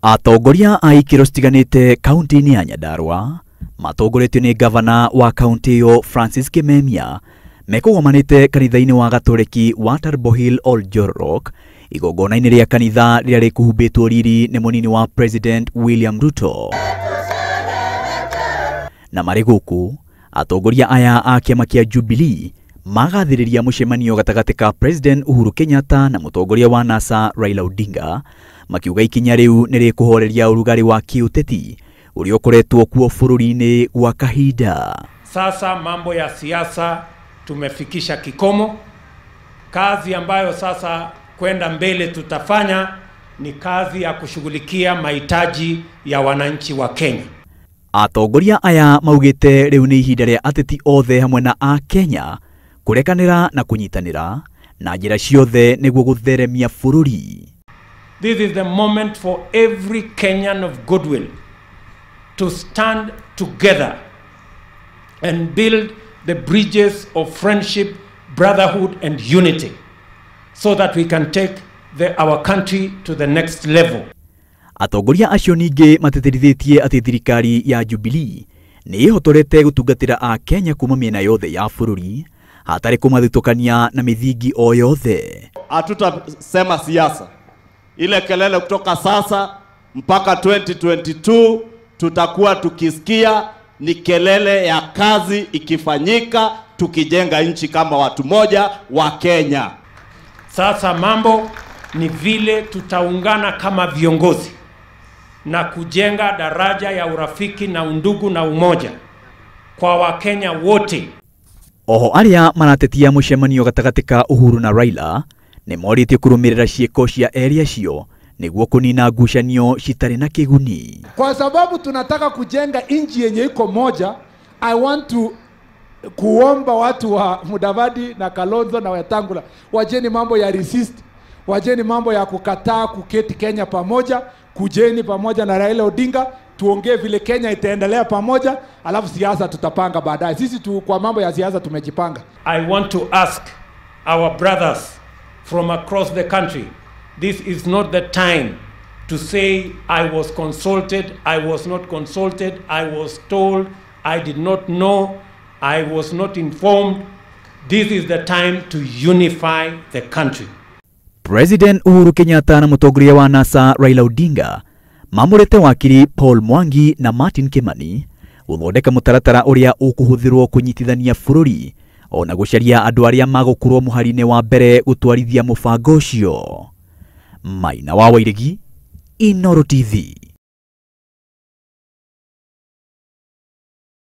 Atongoria a ikĩro citiganĩte kaunti-inĩ ya Nyandarua matongoretio nĩ gavana wa kaunti ĩyo Francis Kimemia mekũgomanĩte kanitha-inĩ wa Gatoreki wa Turbo Hill Old Jorok igongona-inĩ rĩa kanitha rĩrĩa rĩkũhumbĩtwo riri nĩ mũnini wa President William Ruto. Na marĩ gũkũ atongoria aya a kĩama kĩa Jubilee magathĩrĩria mũcemanio gatagatĩ ka President Uhuru Kenyatta na mũtongoria wa NASA Raila Odinga makiuga ikinya rĩu nĩ rĩkũhoreria ũrugarĩ wa kĩũteti ũrĩa ũkoretwo kuo bũrũri-inĩ gwa kahinda. Sasa mambo ya siasa tumefikisha kikomo. Kazi ambayo sasa kwenda mbele tutafanya ni kazi ya kushughulikia mahitaji ya wananchi wa Kenya. Atongoria aya maugĩte rĩu nĩ ihinda rĩa ateti othe hamwe na a Kenya kũrekanĩra na kũnyitanĩra na njĩra ciothe nĩguo gũtheremia bũrũri. This is the moment for every Kenyan of goodwill to stand together and build the bridges of friendship, brotherhood and unity so that we can take our country to the next level. Atongoria acio ningĩ matĩtĩrithĩtie atĩ thirikari ya Jubilee nĩ ĩhotorete gũtungatĩra a Kenya kuma mĩena yothe ya bũrũri hatarĩ kũmathutũkania na mĩthingi o yothe. Hatutasema siasa. Ile kelele kutoka sasa mpaka 2022 tutakuwa tukisikia ni kelele ya kazi ikifanyika, tukijenga nchi kama watu moja wa Kenya. Sasa mambo ni vile tutaungana kama viongozi na kujenga daraja ya urafiki na undugu na umoja kwa Wakenya wote. Oho aria maratetia mũcemanio gatagatĩ ka Uhuru na Raila nĩ morĩtio kũrũmĩrĩra ciĩko cia erĩ acio nĩguo kũnina ngucanio citarĩ na kĩguni. Kwa sababu tunataka kujenga nchi yenye iko moja, I want to kuomba watu wa Mudavadi na Kalonzo na Wetangula, wajeni mambo ya resist, wajeni mambo ya kukataa kuketi Kenya pamoja, kujeni pamoja na Raila Odinga, tuongee vile Kenya itaendelea pamoja, alafu siasa tutapanga baadaye. Sisi tu kwa mambo ya siasa tumejipanga. I want to ask our brothers from across the country, this is not the time to say I was consulted, I was not consulted, I was told, I did not know, I was not informed. This is the time to unify the country. President Uhuru Kenyatta na mũtongoria wa NASA Raila Odinga mamũrĩte wakiri Paul Mwangi na Martin Kimani gũthondeka mũtaratara ũrĩa ũkũhũthĩrwo kũnyitithania bũrũri ona gũcaria andũ arĩa magũkorwo mũhari-inĩ wa mbere gũtwarithia mũbango ũcio. Maina wa Wairegi, Inooro TV.